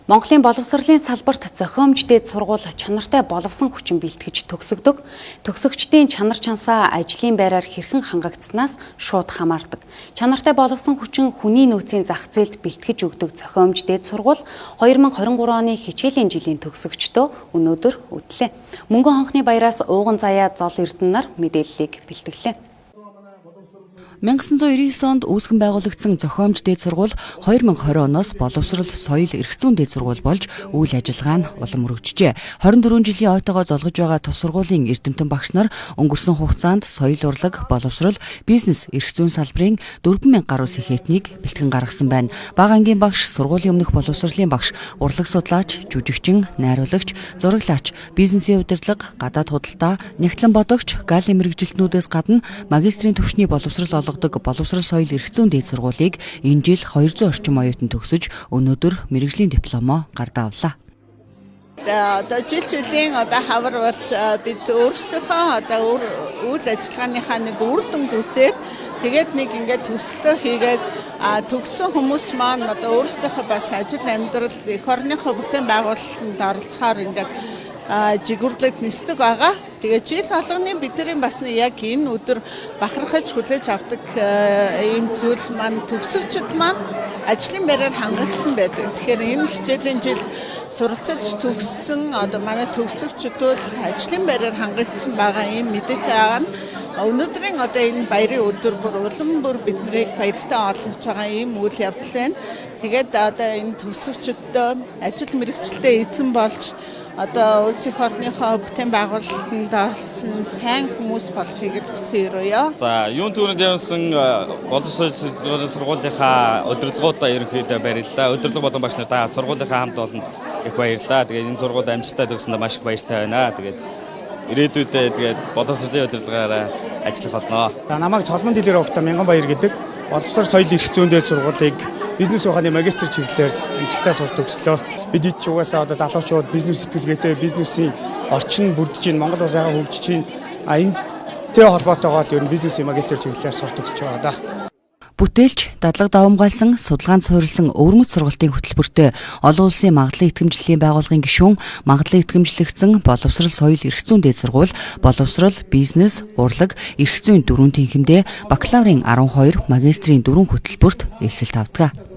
Монголын боловсролын салбарт зохиомж дээд сургууль чанартай боловсон хүчин бэлтгэж төгсгөдөг. Төгсөгчдийн чанар чансаа ажлын байраар хэрхэн хангагдсанаас шууд хамаардаг. Чанартай боловсон хүчин хүний нөөцийн зах зээлд бэлтгэж өгдөг зохиомж дээд сургууль 2023 оны хичээлийн жилийн төгсөгчдөө өнөөдөр үдлээ. Мөнгөн хонхны баяраас ууган заяа зол эрдэнэ нар мэдээллийг бэлтгэлээ. 1999 онд үүсгэн байгуулагдсан зохиомж дээд сургууль 2020 оноос боловсрол, соёл, эрх зүйн дээд сургууль болж үйл ажиллагаа нь улам өргөжжээ. 24 жилийн ойтойгоо золгож байгаа тус сургуулийн эрдэмтэн багш нар өнгөрсөн хугацаанд соёл урлаг, боловсрол, бизнес, эрх зүйн салбарын 4000 гаруй сэхэтнийг бэлтгэн гаргасан байна. Бага ангийн багш, сургуулийн өмнөх боловсролын багш, урлаг судлаач, жүжигчин, найруулагч, зураглаач, бизнесийн удирдлага, гадаад худалдаа, нягтлан бодогч, галийн мэргэжилтнүүдээс гадна магистрийн түвшний боловсрол олгодог боловсрол соёл эрх зүйн дээд сургуулийг энэ жил 200 орчим оюутан төгсөж өнөөдөр мэргэжлийн дипломоо гардаа авлаа. Одоо жил жилийн одоо хавар бол бид өөрсдийнхөө одоо үйл ажиллагааныхаа нэг үр дүнг үзээд, тэгээд нэг ингээд төсөлтөө хийгээд, төгссөн хүмүүс маань одоо өөрсдийнхөө бас ажил амьдрал, эх орныхоо бүтээн байгуулалтанд оролцохоор ингээд жигүүрлээд нисдэг байгаа. Тэгээд жил болгоны бидний бас нэг яг энэ өдөр бахархаж хүлээж авдаг ийм зүйл маань төгсөгчд маань ажлын байраар хангагдсан байдаг. Тэгэхээр энэ хичээлийн жил суралцаж төгссөн одоо манай төгсөгчд бол ажлын байраар хангагдсан байгаа ийм мэдээтэй байгаа нь өнөөдрийн одоо энэ баярын өдөр бүр улам бүр биднийг баяртай олгож байгаа ийм үйл явдал байна. Тэгээд одоо энэ төгсөгчдөд ажил мэргэжилтэд эзэн болж, одоо улс эх орныхоо бүтээн байгуулалтанд оролцсон сайн хүмүүс болохыг л хүсэн ерөөе. За, юун түүрэнд явсан боловсрол сургуулийнхаа удирдлагуудаа ерөнхийдөө баярлалаа. Удирдлага болон багш нартаа, сургуулийнхаа хамт олонд их баярлалаа. Тэгээд энэ сургууль амжилттай төгссөндөө маш их баяртай байна. Тэгээд ирээдүйдээ тэгээд боловсролын удирдлагаараа ажиллах болно. За, намайг Цолмон дэлгэр огтой Мянган Баяр гэдэг, боловсрол соёл эрх зүйн дээд сургуулийг бизнес ухааны магистр чиглэлээр амжилттай сурч төгслөө. Бид ч угаасаа одоо залуучууд бизнес сэтгэлгээтэй, бизнесийн орчин бүрдэж байна, Монгол улс сайхан хөгжиж байна. А энэтэй холбоотойгоо л ер нь бизнесийн магистр чиглэлээр сурч төгсөж байгаа да. Бүтээлч, дадлага давамгайлсан, судалгаанд суурилсан өвөрмөц сургалтын хөтөлбөртэй олон улсын магадлан итгэмжлэлийн байгууллагын гишүүн, магадлан итгэмжлэгдсэн боловсрол соёл эрх зүйн дээд сургууль боловсрол, бизнес, урлаг, эрх зүйн дөрвөн тэнхимдээ бакалаврын 12, магистрийн 4 хөтөлбөрт элсэлт авдаг.